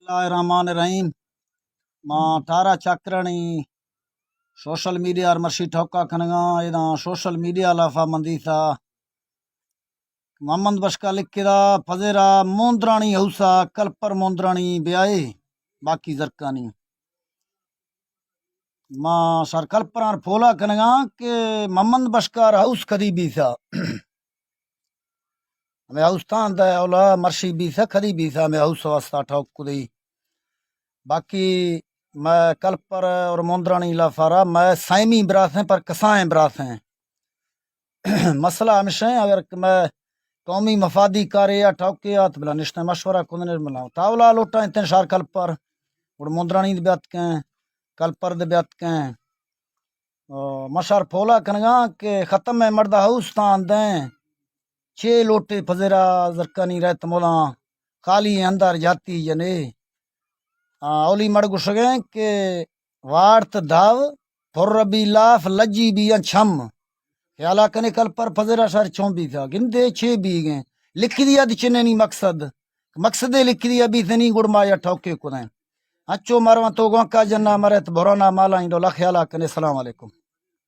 اللہ الرحمن الرحیم۔ ما ٹارا چاکرانی سوشل میڈیا ءَ مرشی ٹوکا کنگاں۔ ادا سوشل میڈیا لافا مندی تھا محمد بشکا لکھے دا پذیرا موندرانی ہاؤسا کلپر موندرانی بیائے باقی زرکانی۔ ما سر کلپران پولا کنگاں کہ محمد بشکار ہاؤس کدی بیسا۔ ہمیں ہاؤس تان دے اولا مرشی بیسا کدی بیسا ہمیں ہاؤس واسطہ ٹوک کدی۔ باقی میں کلپر اور موندرانی لافارا میں سائمی براسیں پر کسائیں براسیں۔ مسئلہ ہمیشہ ہیں، اگر کہ میں قومی مفادی کارے یا ٹوکے یا تو بلا نشتہ مشورہ کن نے ملا۔ تاولا لوٹا انتن شار کلپر اور موندرانی دے بیات کیں، کلپر دے بیات کیں۔ او، مشار پولا کنگاں کہ ختم ہے مردہ ہاؤس تان دیں۔ چے لوٹے پذیرا زرکانی رہت مولاں، خالی اندر جاتی جنے۔ آ، اولی مڑ گشگیں کہ وارت دھاو، پر بی لاف، لجی بی ان چھم۔ خیالا کنے کلپر پذیرا شر چون بیتا، گندے چے بیگیں۔ لکھی دیا دی چننی مقصد۔ مقصد لکھی دیا بیتنی گڑ ما یا ٹوکے کدیں۔ اچو مروان تو گوان کا جنا مرت بھرونا مالا انڈو لا خیالا کنے۔ السلام علیکم۔